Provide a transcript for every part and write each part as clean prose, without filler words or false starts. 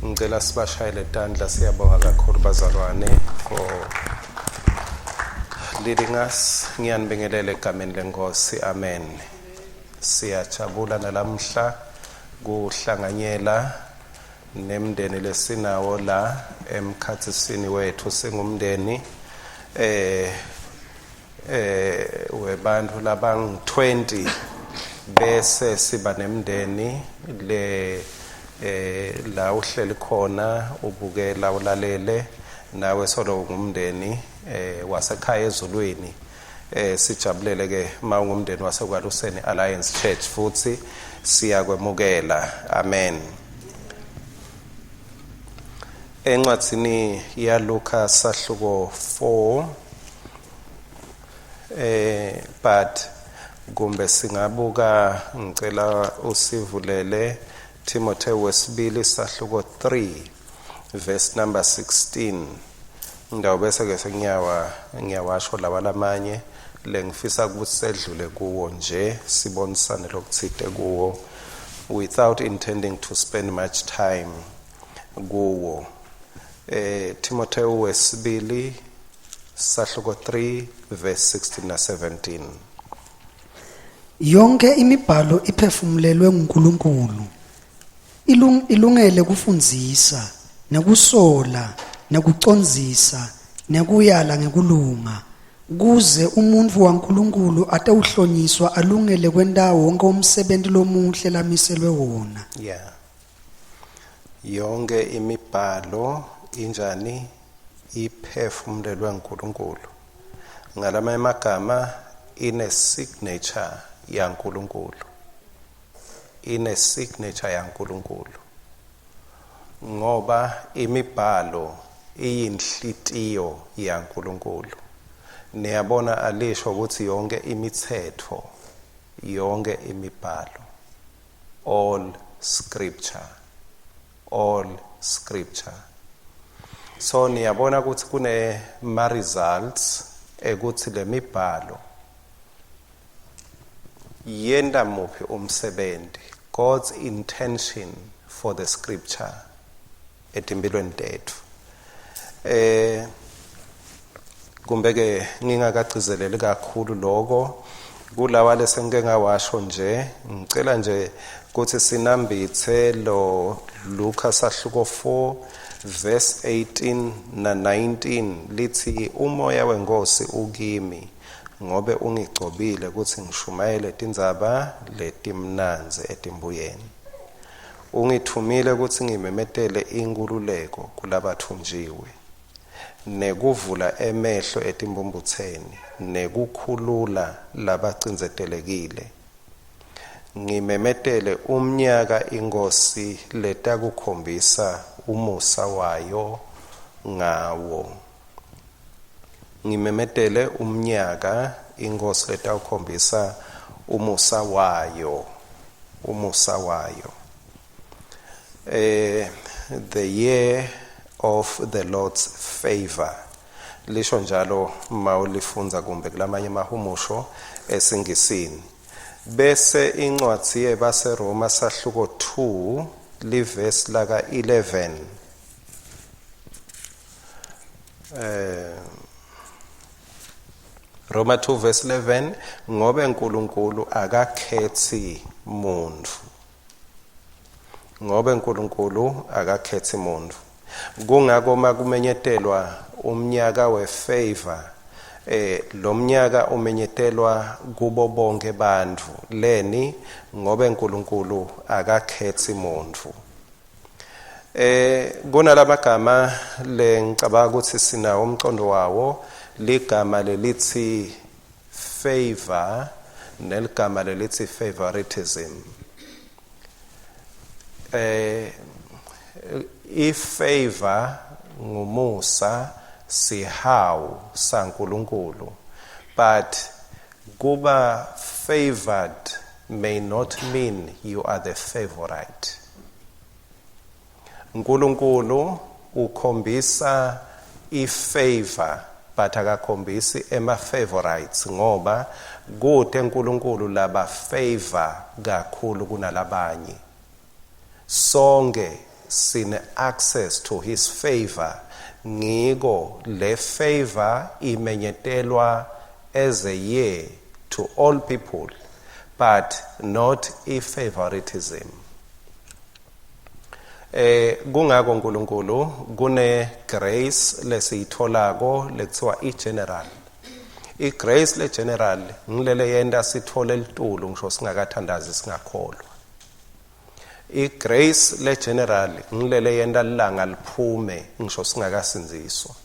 Ngicela sibashayele tandla. Siyabonga kakhulu bazalwane for leading us. Ngiyanibingelela egameni lenkosi. Amen. Siyajabula nalamhla kuhlanganyela nemndeni lesinawo la emkhathisini wethu. Singumndeni webantu labang 20, bese siba nemndeni le la uhleli khona ubukela ulalele nawe solo ungumndeni wasekhaya ezulwini. Sijabulele ke mawungumndeni waseKwaluseni Alliance Church, futhi siyakwemukela. Amen. Encwadzini ya Luka sahluko 4, but kumbe singabuka, ngicela usivulele Timothy wesibili sahluko 3 verse number 16. Ndawo bese ke sengiyawa ngiyawasho lawa lamanye lengifisa ukuthi sedlule kuwo nje, sibonisane lokuthite kuwo without intending to spend much time kuwo. Timothy wesibili sahluko 3 verse 16 na 17. Yonke imibhalo iphefumulelwe nguNkulunkulu. Ilungele kufundzisa, nekusola, nekucondzisa, nekuyala ngekulunga, kuze umuntfu waNkulunkulu atewuhlonyiswa alungele kwenta wonke umsebenti lomuhle lamiselwe wona. Yeah. Yonke imibhalo injani? Iphefumulelwe nguNkulunkulu. Ngalamanye amagama, ine signature yaNkulunkulu. Ine signature yaNkulunkulu. Ngoba imibhalo iyinhlitiyo yaNkulunkulu. Niyabona, alisho ukuthi yonke imithetho, yonke imibhalo. All scripture. All scripture. So niyabona ukuthi kune ma results ekuthi lemibhalo yenta muphi umsebenzi, God's intention for the scripture etimpilweni tetfu. Kumbe ke ngingakagcizeleli kakhulu lokho kulawa lesengike ngawasho nje, ngicela nje ukuthi sinambithe lo Luka sahluko 4 verse 18 na 19, lithi: "Umoya wenkosi ukimi, ngobe ungigcobile ukuthi ngishumayele tindzaba letimnandzi etimbuyeni. Ungithumile ukuthi ngimemetele inkululeko kulabathunjiwe, nekuvula emehlo etimbumbutseni, nekukhulula labacindzetelekile, ngimemetele umnyaka inkosi letakukhombisa umusa wayo ngawo." Ngimemetele umnyaka inkosi letawukhombisa umusa wayo, umusa wayo. The year of the Lord's favor, lisho njalo mawulifunza kumbe kulamanye amahumusho esingisini. Bese incwadi yebaseRoma sahluko 2 livesi laka 11, Roma 2 verse 11: "Ngobe uNkulunkulu akakhethi muntu." Ngobe uNkulunkulu akakhethi muntu. Kungako makumenyetelwa umnyaka wefavor, lo mnyaka umenyetelwa kubo bonke bantfu. Leni? Ngobe uNkulunkulu akakhethi muntu. Kunalamagama lengicabanga ukuthi sinawo umcondo wawo, ligama lelithi favor neligama lelithi favoritism. I-favor ngumusa, sihawu saNkulunkulu, but kuba favored may not mean you are the favorite. uNkulunkulu ukhombisa ifavor, but akakhombisi ema favorites, ngoba kute uNkulunkulu laba favor kakhulu kunalabanye. Sonke Sine access to his favor. Ngiko le favor imenyetelwa as a year to all people, but not i favoritism. Kungako uNkulunkulu kune grace lesiyitholako lekuthiwa i general. I grace le general ngilele yenta sithole litulu ngisho singakathandazi, singakholwa. I grace le general ngilele yenta lilanga liphume ngisho singakasindziswa.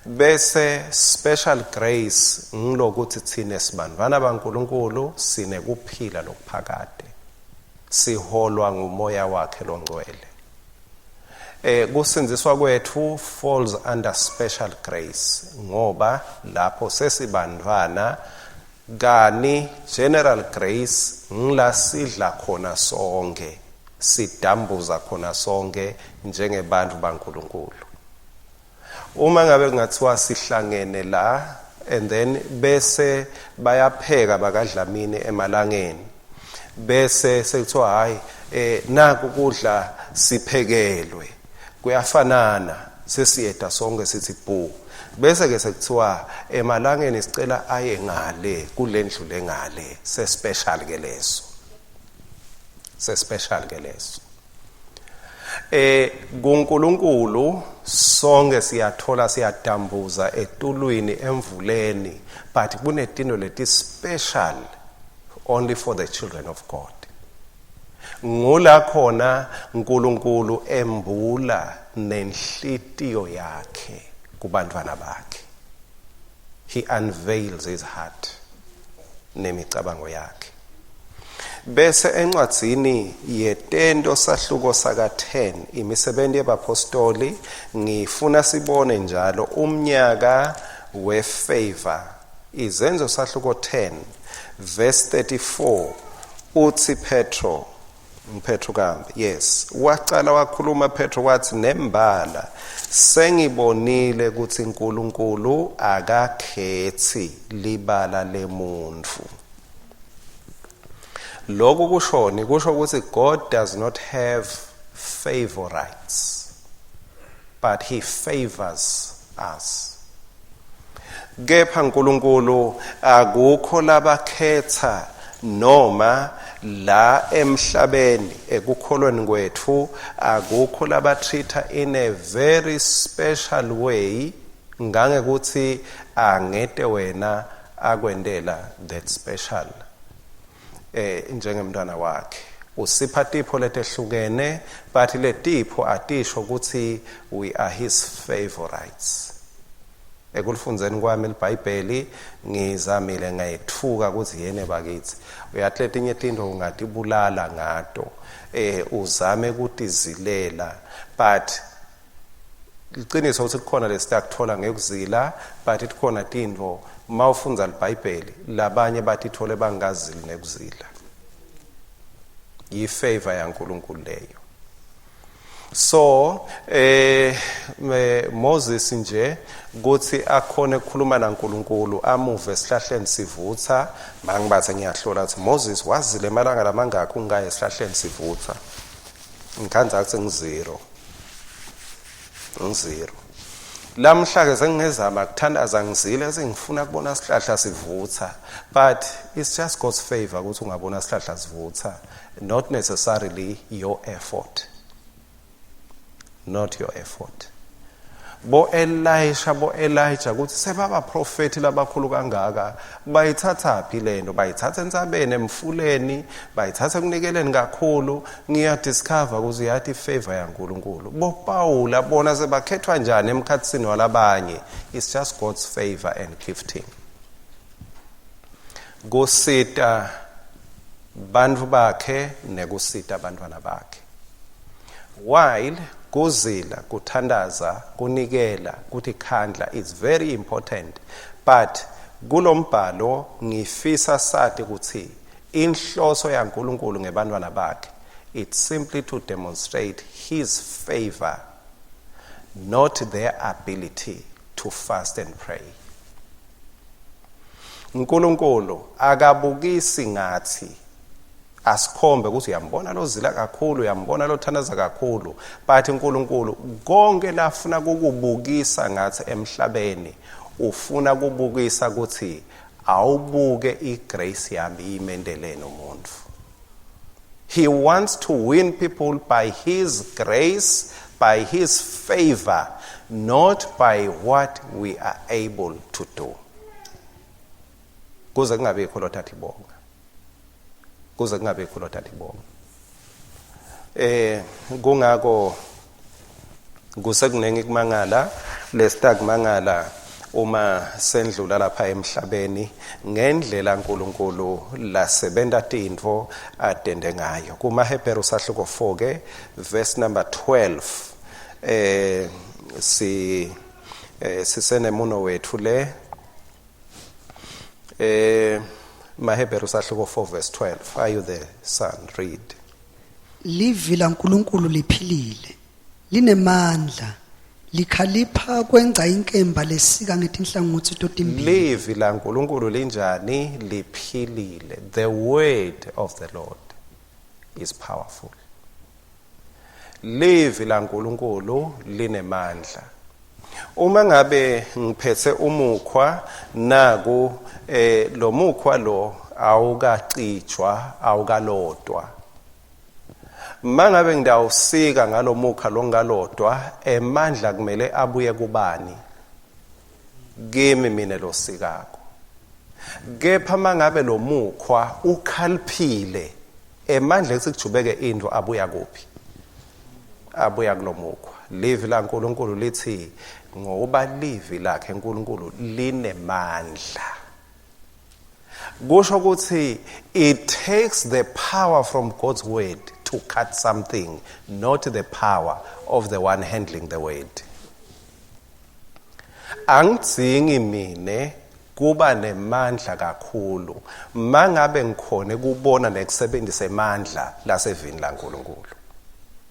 Bese special grace ngilokuthi thine sibantwana baNkulunkulu, sinekuphila lokuphakade, siholwa ngumoya wakhe longcwele. Kusindziswa kwethu falls under special grace ngoba lapho sesibantwana, kani general grace ngila sidla khona sonke, sidambuza khona sonke njengebantu baNkulunkulu. Uma ngabe kungathiwa sihlangene la and then bese bayapheka bakaDlamini emalangeni, bese sekuthiwa, "Hayi, naku kudla siphekelwe," kuyafanana, sesiyeda sonke, sithi bhu, bese ke sekuthiwa emalangeni sicela aye ngale kulendlu lengale, se special ke leso, se special ke leso. KuNkulunkulu sonke siyathola, siyadambuza etulwini, emvuleni, but kunetinto leti special only for the children of God. Ngula khona uNkulunkulu embula nenhlitiyo yakhe kubantwana bakhe. He unveils his heart nemicabango yakhe. Bese encwadzini yetento sahluko saka 10, imisebenzi yebapostoli, ngifuna sibone njalo umnyaka wefavor. Izenzo sahluko 10 verse 34, uthi Petro, Petro kambe, yes, wacala wakhuluma Petro wathi, "Nembala sengibonile ukuthi uNkulunkulu akakhethi libala lemuntu." Lokhu kushoni? Kusho ukuthi God does not have favorites, but he favors us. Kepha uNkulunkulu akukho labakhetha noma la emhlabeni ekukholweni kwethu, akukho labatreata in a very special way ngangekuthi angete wena akwendela that special. Njengemntwana wakhe usipha tipho letehlukene, but letipho atisho ukuthi we are his favorites. Ekulifundzeni kwami iBhayibheli ngizamile, ngayethuka ukuthi yene bakithi, uyathi letinye tinto ungatibulala ngato, uzame kutizilela, but liciniso ukuthi kukhona lesiyakuthola ngekuzila, but ikhona tintfo mawufundza iBhayibheli labanye batithole bangazili nekuzila. Yifavor yaNkulunkulu leyo. So Moses nje kuthi akhone ukukhuluma naNkulunkulu, amuve esihlahleni sivutha, mangibathe ngiyahlola ukuthi Moses wazile emalanga lamangakhi ungaye esihlahleni sivutha, ngikhandza kuthi ngizero, ngizero. Lamhla ke sengingezama kuthandaza ngizile, sengifuna kubona sihlahla sivutha, but it's just God's favor ukuthi ungabona sihlahla sivutha, not necessarily your effort, not your effort. Bo Elisha, bo Elijah, ukuthi sebaba prophet labakhulu kangaka, bayithatha phi lento? Bayithatha entsabeni, emfuleni, bayithatha ekunikeleni kakhulu. Ngiya discover ukuthi yathi favor yaNkulunkulu. Bo Paula bona sebakhethwa njani emkhathini walabanye? It's just God's favor and gifting kusita bantfu bakhe nekusita abantwana bakhe. While kuzila, kuthandaza, kunikela, kuthi khandla is very important, but kulombhalo ngifisa sati ukuthi inhloso yaNkulunkulu ngebantwana bakhe, it's simply to demonstrate his favor, not their ability to fast and pray. uNkulunkulu akabukisi ngathi. Asikhombe ukuthi uyambona lozila kakhulu, uyambona lothandaza kakhulu, but uNkulunkulu konke lafuna kukubukisa ngathi emhlabeni, ufuna kubukisa ukuthi awubuke igrace yami imendelene umuntu. He wants to win people by his grace, by his favor, not by what we are able to do. Kuze kungabikho lothatha ibonga. Kuze kungabikho lothatha ibonga. Kungako kusekuningi kumangala lesitakumangala uma sendlula lapha emhlabeni ngendlela uNkulunkulu lasebenta tintfo atende ngayo. KumaHebheru sahluko 4 ke verse number 12, si sisenemuno wethu le, MaHebheru sahluko 4 verse 12. Are you there, son? Read. Livi laNkulunkulu liphilile, linemandla, likhalipha kwengca inkemba lesika ngetinhlangotsi totimbili. Livi laNkulunkulu linjani? Liphilile. The word of the Lord is powerful. Livi laNkulunkulu linemandla. Uma ngabe ngiphethe umukhwa naku, lo mukhwa lo awukacijwa, awukalodwa. Mangabe ngidawusika ngalomukha lo ngalodwa, emandla kumele abuye kubani? Kimi mina losikako. Kepha mangabe lo mukhwa ukhaliphile, emandla ethi kujubeke into abuya kuphi? Abuya kulomukhwa. Livi laNkulunkulu lithi ngoba livi lakhe uNkulunkulu linemandla. Kusho ukuthi it takes the power from God's word to cut something, not the power of the one handling the word. Angidzingi mine kuba nemandla kakhulu mangabe ngikhone kubona nekusebenzisa emandla lasevini laNkulunkulu.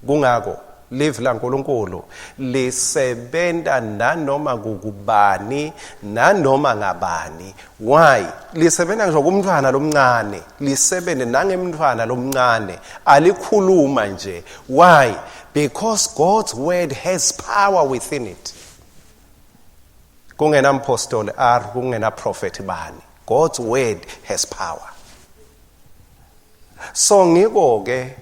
Kungako livi laNkulunkulu lisebenta nanoma kukubani, nanoma ngabani. Why? Lisebenta ngisho kumntwana lomncane, lisebente nangemntwana lomncane, alikhuluma nje. Why? Because God's word has power within it. Kungena mpostoli R, kungena prophet bani, God's word has power. So ngiko ke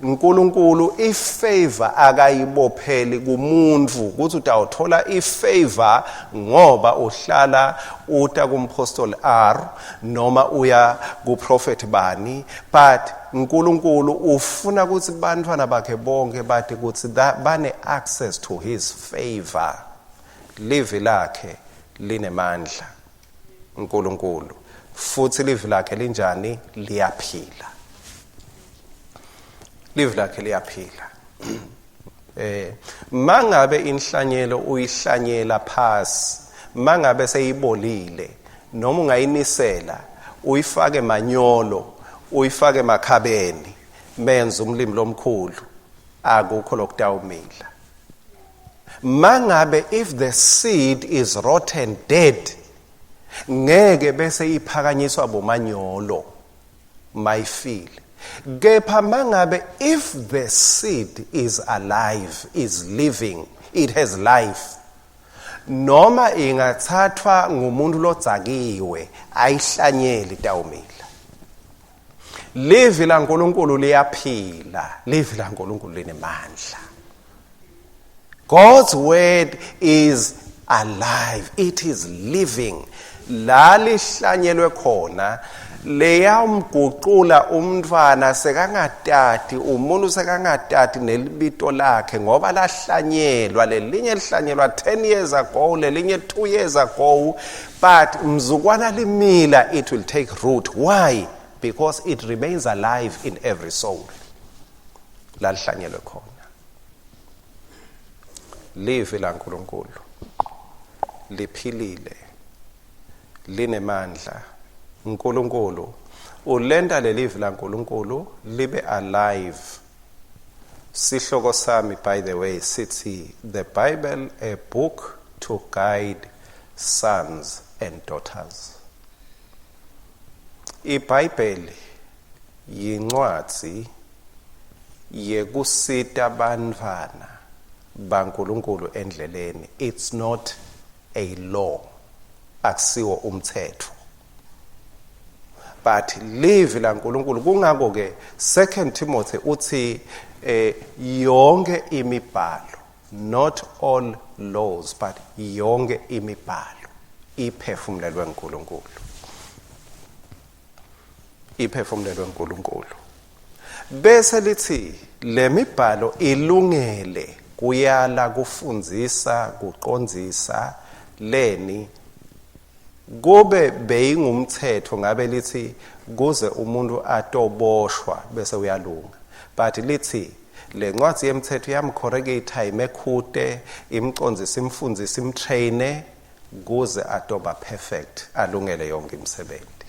uNkulunkulu ifavor akayibopheli kumuntu ukuthi utawuthola ifavor ngoba uhlala uta kumpostoli R noma uya kuprophet bani, but uNkulunkulu ufuna ukuthi bantwana bakhe bonke bathi ukuthi bane access to his favor. Livi lakhe linemandla uNkulunkulu, futhi livi lakhe linjani? Liyaphila. Livi lakhe liyaphila. Mangabe inhlanyelo uyihlanyela phasi, mangabe seyibolile, noma ungayinisela uyifake manyolo, uyifake makhabeni, menza umlimi lomkhulu, akukho lokutawumila. Mangabe if the seed is rotten, dead, ngeke bese iphakanyiswa bomanyolo mayifile. Kepha mangabe if the seed is alive, is living, it has life, noma ingathathwa ngumuntu lodzakiwe ayihlanyeli, tawumila. Livi laNkulunkulu liyaphila, livi laNkulunkulu linemandla. God's word is alive, it is living. La lihlanyelwe khona leyamguqula umntwana sekangatati, umuntu sekangatati nelibito lakhe, ngoba lahlanyelwa lelinye lihlanyelwa 10 years ago, lelinye 2 years ago, but mzukwana limila, it will take root. Why? Because it remains alive in every soul lalihlanyelwe khona. Livi laNkulunkulu liphilile, linemandla. uNkulunkulu ulenta lelivi laNkulunkulu libe alive. Sihloko sami, by the way, sithi "The Bible, a book to guide sons and daughters." IBhayibheli Yincwadzi yekusita bantfwana baNkulunkulu endleleni. It's not a law, akusiwo umthetho, but livi laNkulunkulu. Kungako ke 2 Timothy uthi yonke imibhalo, not all laws, but yonke imibhalo iphefumulelwe nguNkulunkulu, iphefumulelwe nguNkulunkulu. Bese lithi lemibhalo ilungele kuyala, kufundzisa, kuqondzisa. Leni? Kube beyingumthetho, ngabe lithi kuze umuntu atoboshwa bese uyalunga. But lithi le ncwadi yemthetho iyamcorrecta, imekhute, imcondzise, imfundzise, imtraine kuze atoba perfect, alungele yonke imisebenzi.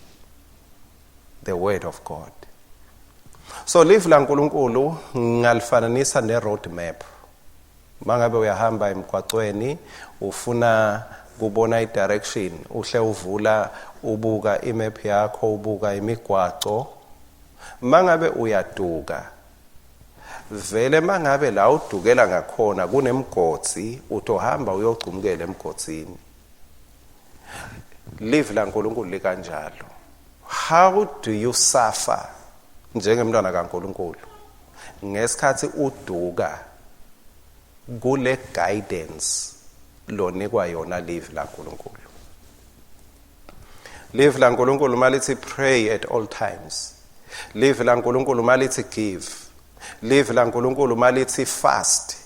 The word of God. So live laNkulunkulu ngalifananisa ne road map. Mangabe uyahamba emgwacweni, ufuna kubona i-direction, uhle uvula, ubuka imap yakho, ubuka imigwaco. Mangabe uyaduka vele, mangabe la udukela ngakhona kunemgodzi, utohamba uyogcumkela emgodzini. Live laNkulunkulu likanjalo. How do you suffer njengemntwana kaNkulunkulu ngesikhathi uduka kule guidance lonikwa yona live laNkulunkulu? Live laNkulunkulu malithi pray at all times, live laNkulunkulu malithi give, live laNkulunkulu malithi fast,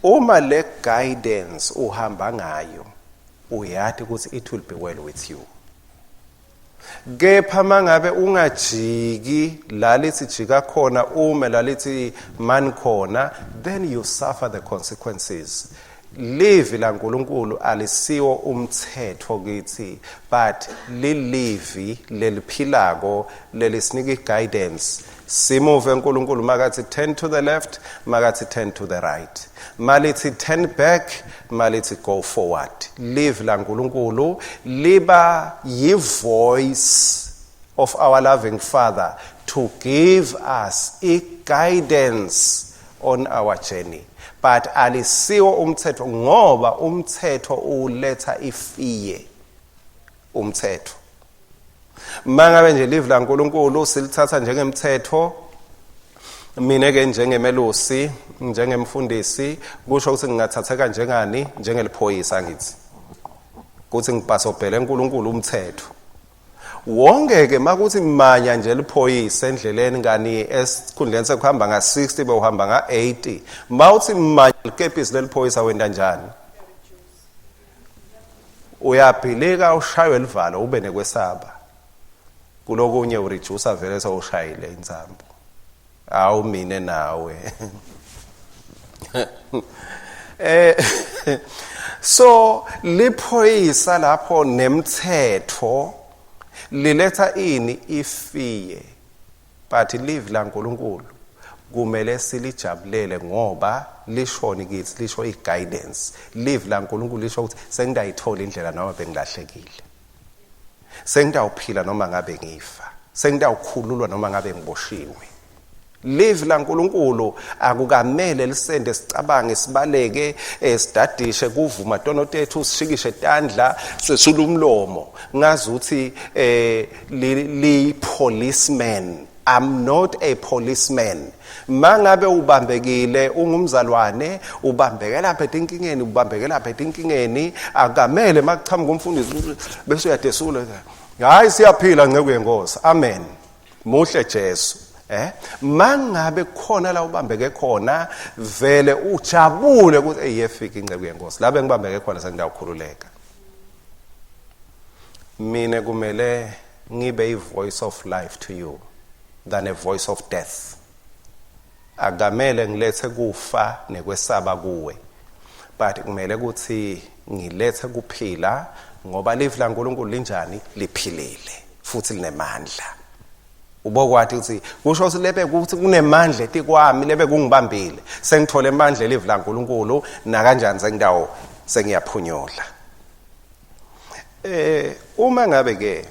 uma le guidance uhamba ngayo, uyati ukuthi it will be well with you. Kepha mangabe ungajiki la lithi jika khona, ume la lithi man khona, then you suffer the consequences. Livi laNkulunkulu alisiwo umthetho kithi, but lilivi leliphilako lelisinika guidance. Simuve uNkulunkulu makathi turn to the left, makathi turn to the right, malithi turn back, malithi go forward. Live laNkulunkulu liba yi-voice of our loving Father to give us i guidance on our journey, but alisiwo umthetho, ngoba umthetho uletha ifear. Umthetho, mangabe nje live laNkulunkulu silithatha njengemthetho, mina ke njengemelusi, njengemfundisi, kusho ukuthi ngingathatheka njengani? Njengeliphoyisa. Ngithi kuthi ngibhasobhele uNkulunkulu umthetho wonke ke. Makuthi manya nje liphoyisa endleleni, kani esikhundleni sekuhamba nga-60 bewuhamba nga-80, mawuthi manya likepisi leliphoyisa, wenta njani? Uyabhilika, ushaywe livalo, ube nekwesaba. Kulokunye ureduce vele sewushayile insambo. Awu, mine nawe so liphoyisa lapho nemthetho liletha ini? Ifear. But live laNkulunkulu kumele silijabulele, ngoba lishoni kithi? Lisho i-guidance. Live laNkulunkulu lisho ukuthi sengidayithola indlela noma bengilahlekile, sengidawuphila noma ngabe ngifa, sengidawukhululwa noma ngabe ngiboshiwe. Live laNkulunkulu akukamele lisende sicabange, sibaleke, sidadishe kuvuma tono tethu, sishikishe tandla, sesula umlomo ngazuthi li policeman. I'm not a policeman. Mangabe ubambekile, ungumzalwane, ubambeke lapha etinkingeni, ubambeke lapha etinkingeni, akamele makuchamuka umfundisi bese uyadesula. Hayi, siyaphila nceke yenkosi, amen, muhle Jesu. Mangabe khona la ubambeke khona, vele ujabule ukuthi eyefika inceke yenkosi la bengibambeke khona, sengidawukhululeka. Mina kumele ngibe i voice of life to you than a voice of death. Akamele ngilethe kufa nekwesaba kuwe, but kumele ukuthi ngilethe kuphila, ngoba live laNkulunkulu linjani? Liphilile futhi linemandla. Ubokwati ukuthi kusho ukuthi lebe kuthi kunemandla etikwami lebe kungibambile, sengithole amandla elive laNkulunkulu, nakanjani sengidawo sengiyaphunyula. Uma ngabe ke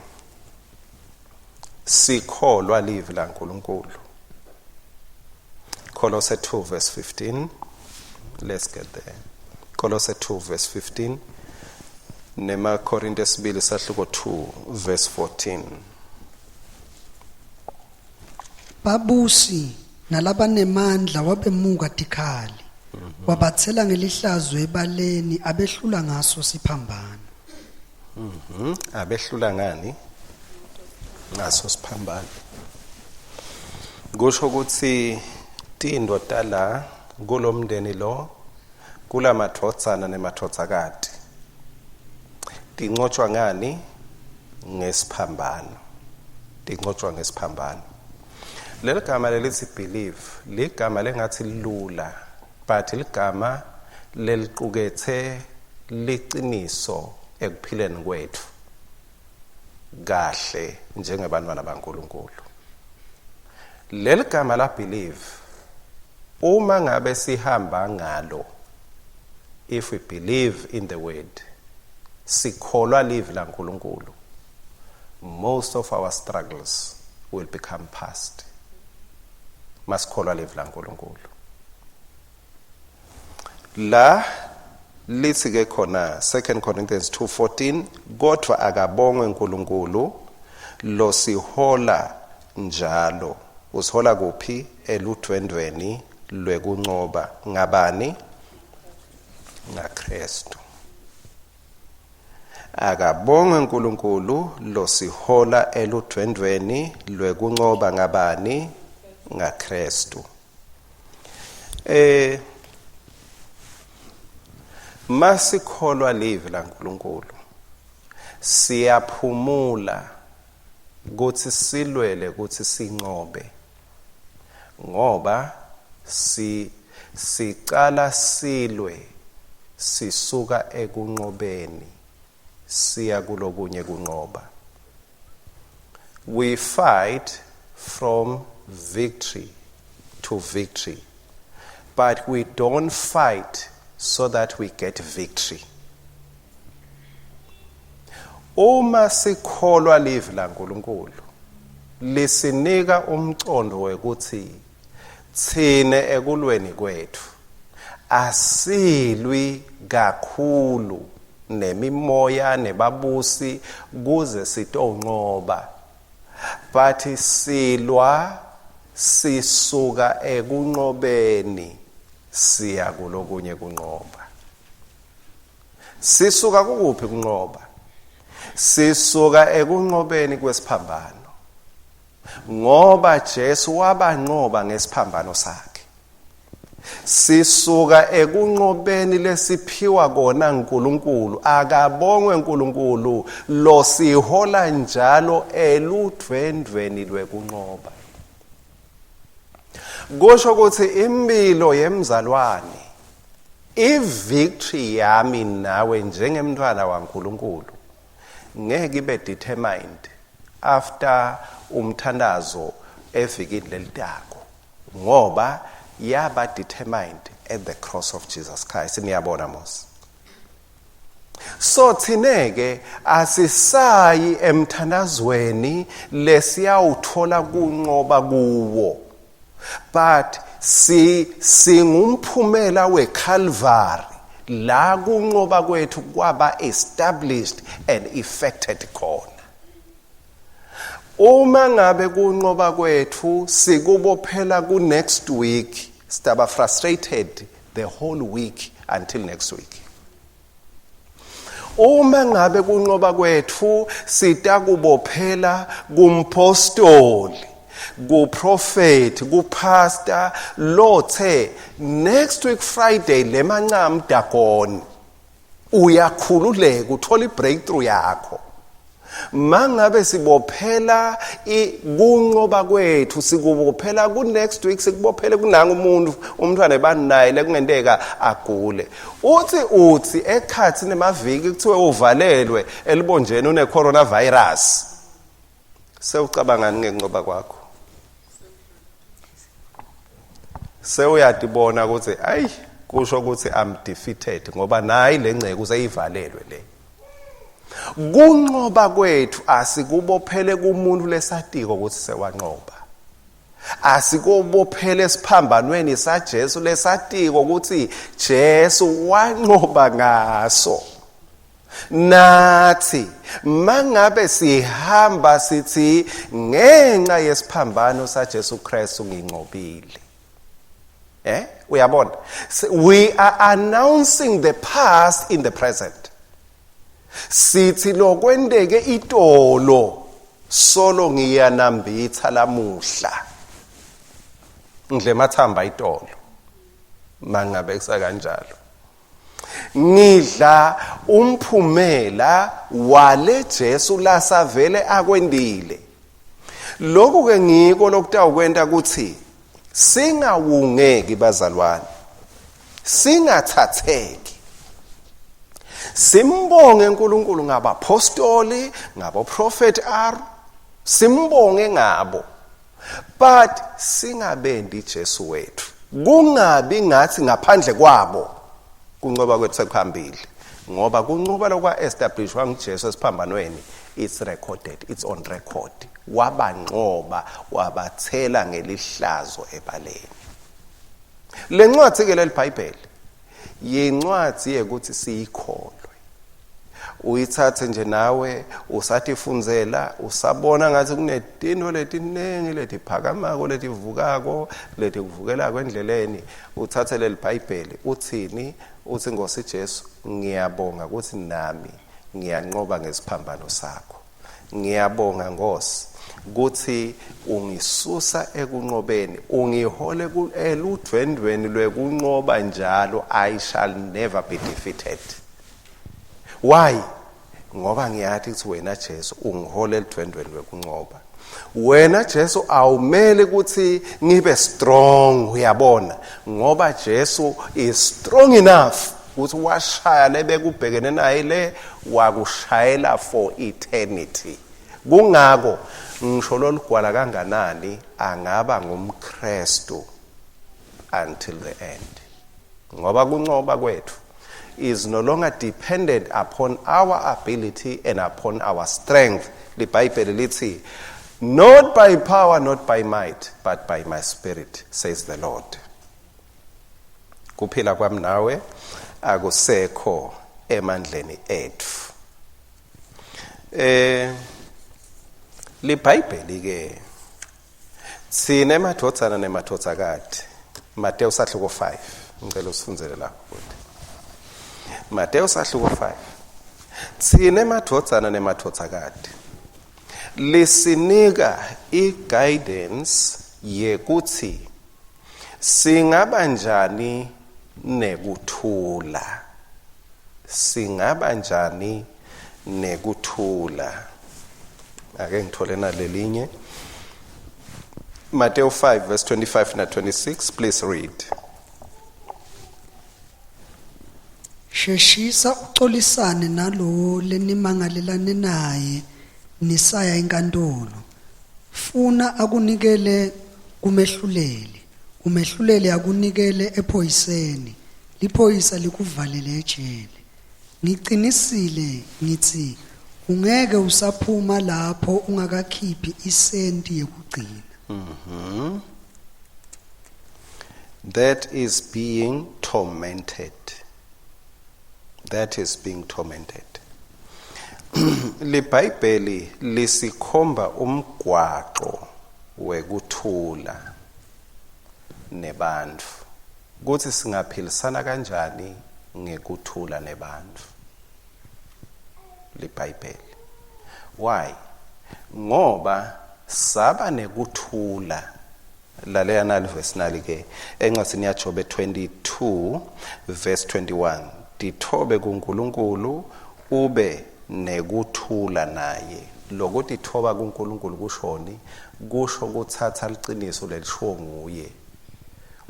Sikholwa livi laNkulunkulu. Kolose 2 verse 15. Let's get there. Kolose 2 verse 15 nemaKorinte esibili sahluko 2 verse 14. Babusi nalabanemandla wabemuka tikhali. Wabathela ngelihlazo ebaleni abehlula ngaso siphambano. Abehlula ngani? Ngaso siphambano. Kusho ukuthi tindo tala kulomndeni lo kulamadvodzana nemadvodzakati tincotshwa ngani? Ngesiphambano. Tincotshwa ngesiphambano. Leli gama lelithi believe ligama lengathi lula, but ligama leliqukethe liciniso ekuphileni kwethu kahle njengebantwana baNkulunkulu. Leli gama la believe, uma ngabe sihamba ngalo, if we believe in the word, sikholwa livi laNkulunkulu, most of our struggles will become past. Masikholwa livi laNkulunkulu la lithi ke khona 2 Corinthians 2:14, kodwa akabongwe uNkulunkulu losihola njalo. Usihola kuphi? Eludvwendvweni lwekuncoba. Ngabani? NgaKristu. Akabongwe uNkulunkulu losihola eludvwendvweni lwekuncoba. Ngabani? NgaKristu. Masikholwa livi laNkulunkulu, siyaphumula kuthi silwele ukuthi sincobe, ngoba si sicala silwe sisuka ekunqobeni siya kulokunye kunqoba. We fight from victory to victory, but we don't fight so that we get victory. Uma sikholwa livi laNkulunkulu, lisinika umcondo wekuthi thine ekulweni kwethu asilwi kakhulu nemimoya nebabusi kuze sitonqoba, but silwa sisuka ekunqobeni siya kulokunye kunqoba. Sisuka kukuphi kunqoba? Sisuka ekunqobeni kwesiphambano, ngoba Jesu wabanqoba ngesiphambano sakhe. Sisuka ekunqobeni lesiphiwa kona uNkulunkulu. Akabongwe uNkulunkulu lo sihola njalo eludvwendvweni lwekunqoba. Kusho ukuthi impilo yemzalwane, i-victory yami nawe njengemntwana waNkulunkulu, ngeke ibe determined after umthandazo evikini lelitako, ngoba yaba determined at the cross of Jesus Christ. Niyabona mos, so thineke asisayi emthandazweni lesiyawuthola kunqoba kuwo, but si singumphumela weCalvary la kunqoba kwethu kwaba established and effected khona. Uma ngabe kunqoba kwethu sikubophela ku next week, sitaba frustrated the whole week until next week. Uma ngabe kunqoba kwethu sitakubophela kumpostoli, kuprofeti, kupastor lothe next week Friday lemancam dagoni, uyakhululeka uthola ibreakthrough yakho. Mangabe sibophela kunqoba kwethu sikubophela ku next week, sikubophele kunanga umuntu umntwana ebani naye lekungenteka agule, uthi ekhathi nemaviki kuthiwe uvalelwe elibonjeni une coronavirus, sewucabangani ngenqoba kwakho? Sewuyadibona ukuthi ayi, kusho ukuthi I'm defeated, ngoba nayi lengceke useyivalelwe le. Kunqoba kwethu asikubophele kumuntu lesatiko ukuthi sewanqoba. Asikubophele esiphambanweni saJesu lesatiko ukuthi Jesu wanqoba ngaso. Nathi mangabe sihamba sithi ngenxa yesiphambano saJesu Kristu nginqobile. Eh? Uyabona? We are announcing the past in the present. Sithi lokwenteke itolo solo ngiyanambitha lamuhla. Ngidle mathamba itolo. Mangabe kusakanjalo. Ngidla umphumela wale Jesu lasavele akwendile. Lokhu ke ngiko lokutawukwenta ukuthi singawungeki bazalwane. Singathatheki. Simbonge uNkulunkulu ngabapostoli, ngabo prophet R. Simbonge ngabo. But singabendi Jesu wethu. Kungabi ngathi ngaphandle kwabo kuncoba kwethu sekuhambile. Ngoba kuncoba lokwa establishwa nguJesu esiphambanweni, it's recorded, it's on record. Wabanqoba, wabathela ngelihlazo ebaleni. Lencwadi ke leliBhayibheli yincwadi yekuthi siyikholwe. Uyithathe nje nawe usatifundzela, usabona ngathi kunetinto letiningi letiphakamako, letivukako, letikuvukelako endleleni. Uthathe leli Bhayibheli uthini? Uthi, Nkosi Jesu, ngiyabonga ukuthi nami ngiyanqoba ngesiphambano sakho. Ngiyabonga Nkosi ukuthi ungisusa ekunqobeni, ungihole eludvwendvweni lwekunqoba njalo. I shall never be defeated. Why? Ngoba ngiyathi ukuthi wena Jesu ungihole eludvwendvweni lwekunqoba. Wena Jesu awumele ukuthi ngibe strong, uyabona, ngoba Jesu is strong enough ukuthi washaya lebekubhekene naye le, wakushayela for eternity. Kungako ngisho lolugwala kanganani angaba ngumKristu until the end. Ngoba kunqoba kwethu is no longer dependent upon our ability and upon our strength. LiBhayibheli lithi, not by power, not by might, but by my spirit, says the Lord. Kuphila kwami nawe akusekho emandleni ethu. LiBhayibheli ke thina emadvodzana nemadvodzakati, Mateyu sahluko 5, ngicela usifundzele lapho futhi. Mateyu sahluko 5, thina emadvodzana nemadvodzakati lisinika i-guidance yekuthi singaba njani nekuthula, singaba njani nekuthula. Ake ngithole nalelinye Matthew 5 verse 25 na 26, please read. Sheshisa ucolisane nalowo lenimangalelane naye nisaya enkantolo. Funa akunikele kumehluleli, umehluleli akunikele ephoyiseni, liphoyisa likuvalele ejele. Ngicinisile ngithi ungeke usaphuma lapho ungakakhiphi isenti yekugcina. That is being tormented. That is being tormented. LiBhayibheli lisikhomba umgwaqo wekuthula nebantfu, kuthi singaphilisana kanjani ngekuthula nebantfu. LiBhayibheli. Why? Ngoba saba nekuthula. Lalela nali verse nali ke encwadzini yaJobe 22 verse 21, tithobe kuNkulunkulu ube nekuthula naye. Lokutithoba kuNkulunkulu kushoni? Kusho kuthatha liciniso lelishiwo nguye,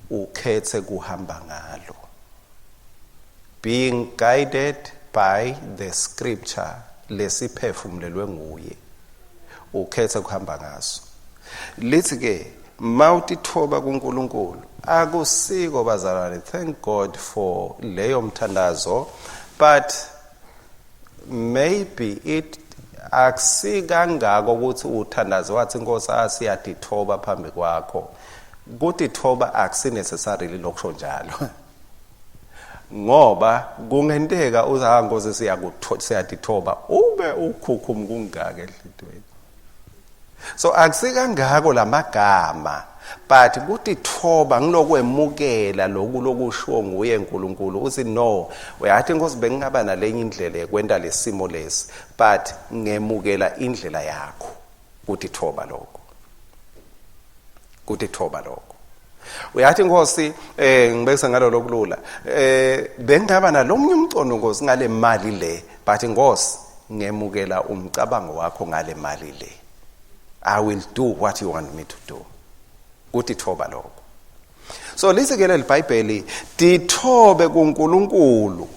ukhethe kuhamba ngalo. Being guided by the scripture lesiphefumulelwe nguye, ukhethe kuhamba ngaso. Lithi ke mawutithoba kuNkulunkulu, akusiko bazalwane, thank God for leyo mthandazo, but Maybe it akusikangako ukuthi uthandaze wathi, "Inkosi, asiyadithoba phambi kwakho." Kutithoba akusinecessarily lokusho njalo, ngoba kungenteka uthi, "Ha, Nkosi, siyadithoba," ube ukhukhum kungaka enhlitweni. So akusikangako lamagama, but kutithoba ngilokwemukela loku lokushiwo nguye uNkulunkulu. Uthi, "No, uyathi Nkosi, bengingaba nalenye indlela yekwenta lesimo lesi, but ngemukela indlela yakho." Kutithoba lokho, kutithoba lokho. Uyathi, "Nkosi," ngibekisa ngalo lokulula, "bengingaba nalomnye umcondo, Nkosi, ngale mali le, but Nkosi, ngemukela umcabango wakho ngale mali le. I will do what you want me to do." Kutithoba lokho. So lithi ke leli, tithobe kuNkulunkulu.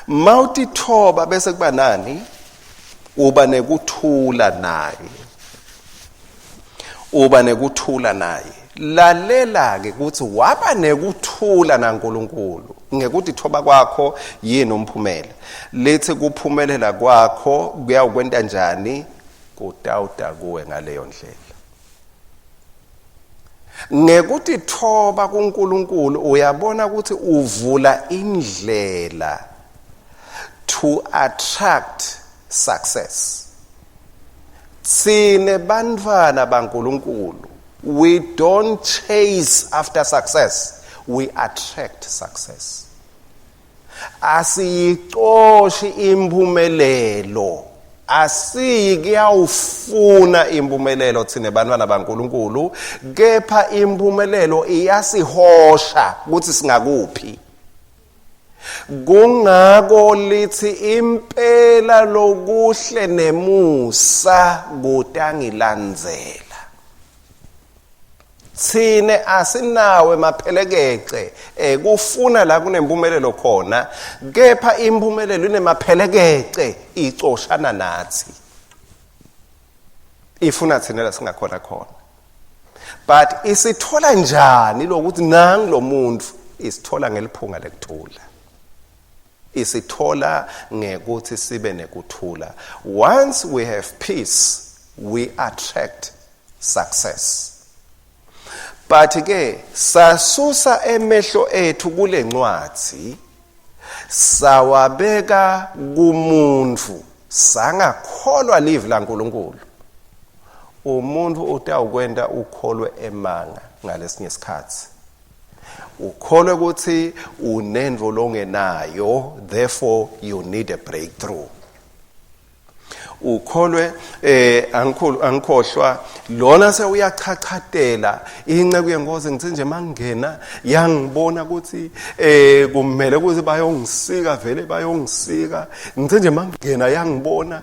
Mawutithoba bese kuba nani? Uba nekuthula naye, uba nekuthula naye. Lalela ke ukuthi waba nekuthula naNkulunkulu ngekutithoba kwakho, yini umphumela? Lithi kuphumelela kwakho kuyawukwenta njani? Kutawuta kuwe ngaleyo ndlela. Ngekutithoba kuNkulunkulu, uyabona ukuthi uvula indlela to attract success. Sine bantwana baNkulunkulu, we don't chase after success, we attract success. Asiyicoshi impumelelo, asiyi kuyawufuna impumelelo thine bantwana baNkulunkulu, kepha impumelelo iyasihosha ukuthi singakuphi. Kungako lithi impela lokuhle nemusa kutangilandzela. Thine asinawe maphelekece kufuna la kunempumelelo khona, kepha impumelelo inemaphelekece, icoshana nathi, ifuna thina la singakhona khona. But isithola njani lokuthi nangu lo muntu? Isithola ngeliphunga lekuthula, isithola ngekuthi sibe nekuthula. Once we have peace, we attract success. But ke sasusa emehlo ethu kule ncwadi, sawabeka kumuntu, sangakholwa livi laNkulunkulu. Umuntu utawukwenta ukholwe emanga ngalesinye isikhathi, ukholwe ukuthi unento longenayo, therefore you need a breakthrough. Ukholwe angikhulu angikhohlwa lona sewuyachachatela inceku yenkosi. Ngithi nje mangena yangibona ukuthi kumele ukuthi bayongisika, vele bayongisika. Ngithi nje mangena yangibona,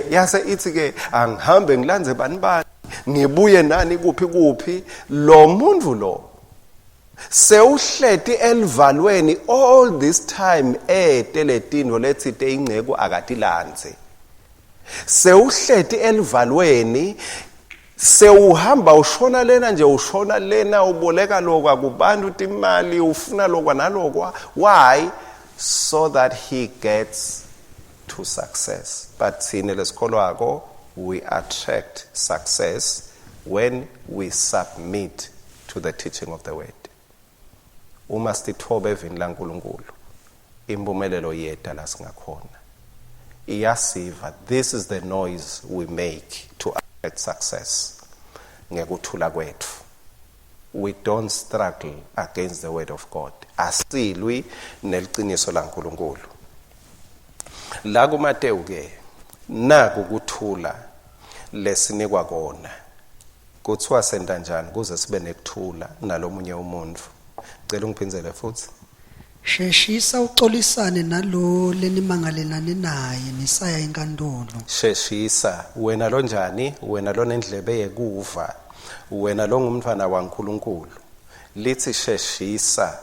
yase ithi ke angihambe ngilandze bani bani, ngibuye nani kuphi kuphi. Lo muntu lo sewuhleti elivalweni all this time, ete letinto letsite ingceku akatilandze. Sewuhleti elivalweni, sewuhamba ushona lena nje, ushona lena, uboleka lokwa kubantu timali, ufuna lokwa nalokwa. Why? So that he gets to success. But thine lesikholwako, we attract success when we submit to the teaching of the word. Uma sitithoba evini laNkulunkulu, impumelelo yeta la singakhona, iyasiva. This is the noise we make to attract success, ngekuthula kwethu. We don't struggle against the word of God, asilwi neliciniso laNkulunkulu. La kuMateyu ke naku kuthula lesinikwa kona. Kuthiwa senta njani kuze sibe nekuthula nalomunye umuntu? Cela ungiphindzele futhi. Sheshisa ucolisane nalo lenimangalelane naye nisaya enkantolo. Sheshisa wena lonjani, wena lonendlebe yekuva, wena longumntfwana waNkulunkulu. Lithi sheshisa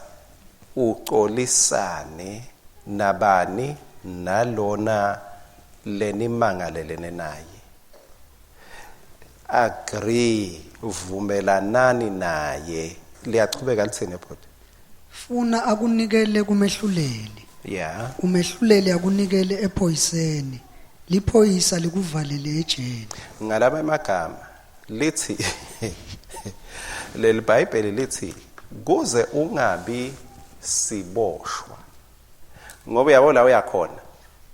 ucolisane nabani? Nalona lenimangalelene naye. Agree, vumelanani naye. Liyachubeka lithini, bhuti? Liphoyisa likuvalele ejele. Ngalaba emagama lithi leli Bhayibheli lithi kuze ungabi siboshwa ngoba uyabo la uyakhona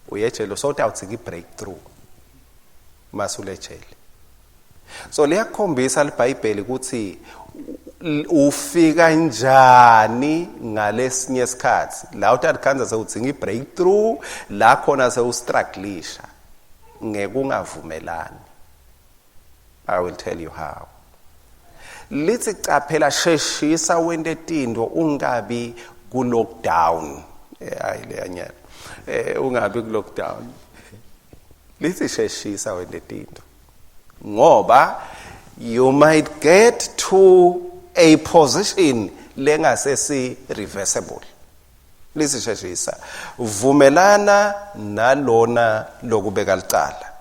uyejele sowutawutsika i-breakthrough masulejele. So liyakukhombisa liBhayibheli ukuthi ufika njani ngalesinye isikhathi la utalikhanza sewudzinga i-breakthrough la khona sewustrugglisha ngekungavumelani. I will tell you how. Lithi caphela, sheshisa wente tinto, ungabi ku lockdown. Hayi leyanyana, ungabi ku lockdown. Lithi sheshisa wente tinto ngoba you might get to a position lengasesi reversible. Lithi sheshisa, vumelana nalona lokubeka licala